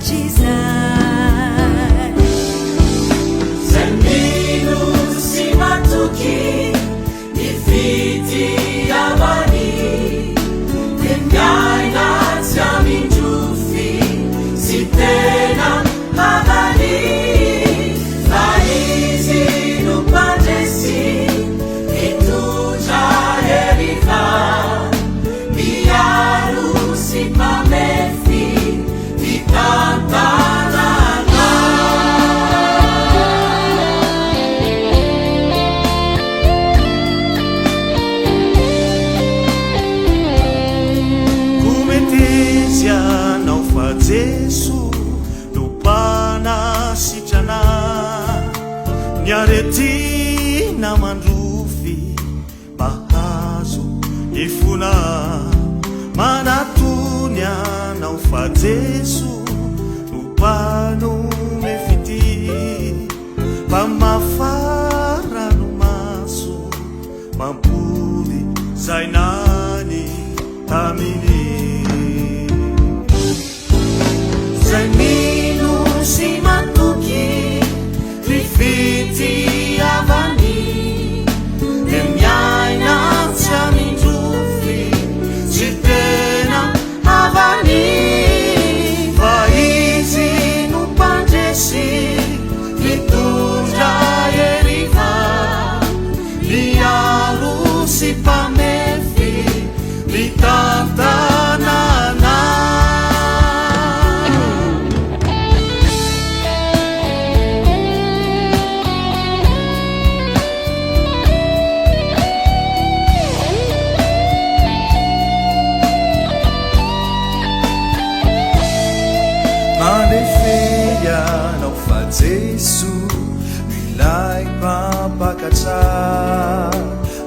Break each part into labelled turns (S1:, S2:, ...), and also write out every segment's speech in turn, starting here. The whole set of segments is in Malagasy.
S1: Hatrizay.
S2: Zay mino sy matoky ny fitiavany dia miaina tsy amindrofy sy tena havany fa izy no mpandresy mitondra heriva miaro sy mpamefy mitantana.
S3: Kometeza ianao fa Jeso no mpanasitrana ny aretina mandrofy mahazo ny fona manatony anao fa Jeso no mpanome fitia mpamafa ranomaso mampoly zay nany taminy.
S2: Zay mino sy matoky ny fitiavany dia miaina tsy amindrofy sy tena havany fa izy no mpandresy mitondra heriva miaro sy mpamefy mitantana.
S4: Mandefe ianao fa Jeso no ilay mpampakatra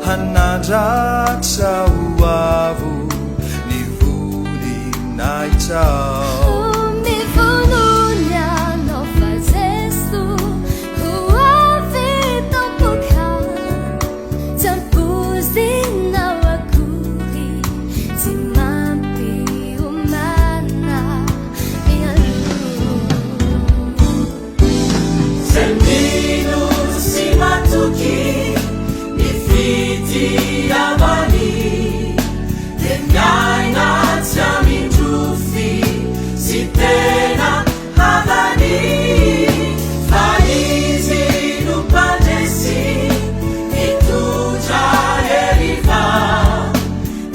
S4: hanandratra ho avo ny voninahitrao.
S1: Mivonona ianao fa Jeso ho avy tampoka, tsy ampoizinao akory, tsy mampiomana mialoha.
S2: Zay mino sy matoky ny fitiavany dia miaina tsy amindrofy sy tena havany fa izy no mpandresy mitondra heriva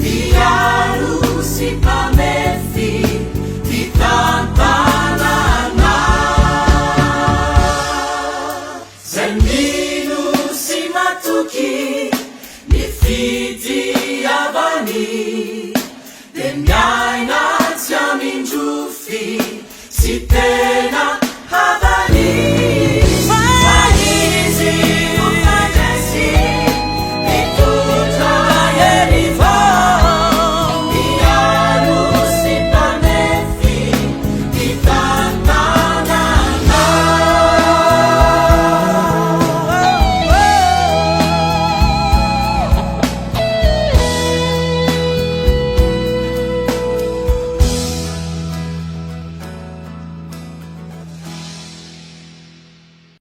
S2: miaro sy mpamefy mitantana. Zay mino sy matoky ny fitiavany dia miaina tsy amindrofy sy tena.